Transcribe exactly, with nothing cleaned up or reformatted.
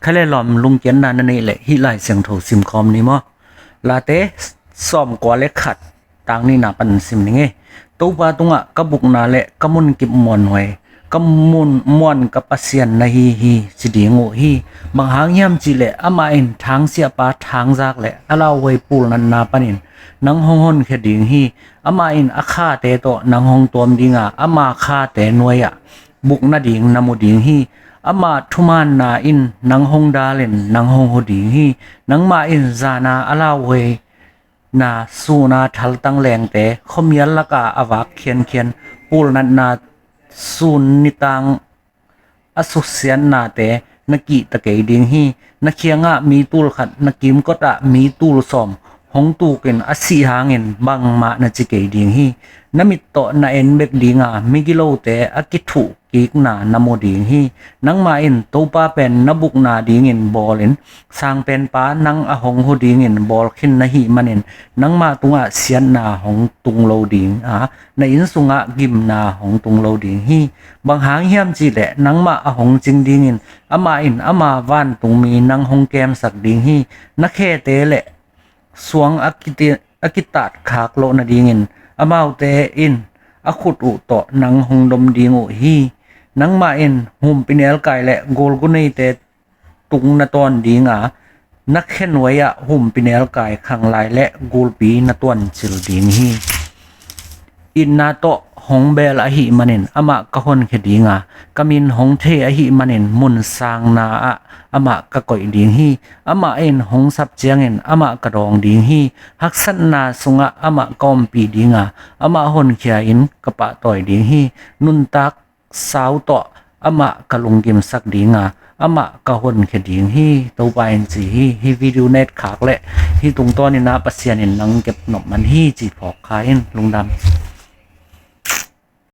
Kha le lawm lungkiatna na neih leh hih Lai Siangtho simkhawm ni maw? Late sawmkua le khat, tang nihna pan sim ning ei. Topa tungah ka bukna le ka munkip muanhuai, ka mun muan ka Pasian na hi hi ci ding uh hi. Bang hang hiam cihleh amah in thangsiahpa thangzak le a lauhuai pulnatna panin nang hong honkhia ding hi. Amah in a khate tawh nang hong tuam dinga, ama khate nuai-ah buk nading na mu ding hi. Ama thumaanna in nang hong dalin nang hong hu ding hi. Nangmah in zana a lauhuaina suna thaltang lengte, khuamial laka a vak khiankhian pulnatna sun nitang a suksiatnate na kihta kei ding hi. Na kiangah mi tul khat, na kimkotah mi tul sawm hong tukin a sih hangin bangmah na ci kei ding hi. Na mit tawh na en bek dinga, migilote a kithuh kikna na mu ding hi. Nangmah in Topa pen na bukna dingin bawlin, Sangpenpa nang a hong hu dingin bawl khin na hih manin, nangmah tungah siatna hong tung lo ding a, na inn sungah gimna hong tung lo ding hi. Bang hang hiam cihleh nangmah a hong cing dingin amah in ama vantungmi nang hong kemsak ding hi. Na khete le suang a kiti-, a kitatkhak loh nadingin amaute in a khut uh tawh nang hong dom ding uh hi. Nangmah in humpinelkai le gulguneite tung na tawn dinga, na khenuai-ah humpinelkai khanglai le gulpi na tuancil ding hi. Itna tawh hong beel ahih manin amah ka honkhia dinga, ka min hong thei ahih manin mun sangna-ah amah ka koih ding hi. Amah in hong sap ciangin amah ka dawng ding hi. Haksatna sungah amah ka ompih dinga, amah honkhia-in ka pahtawi ding hi. Nuntak sau tawh amah ka lunggimsak dinga, amah ka honkhia ding hi, Topa in ci hi. Hih video na etkhak le hih tungtawnin ah Pasian in nang kepnop man hi ci phawk kha in. Lungdam.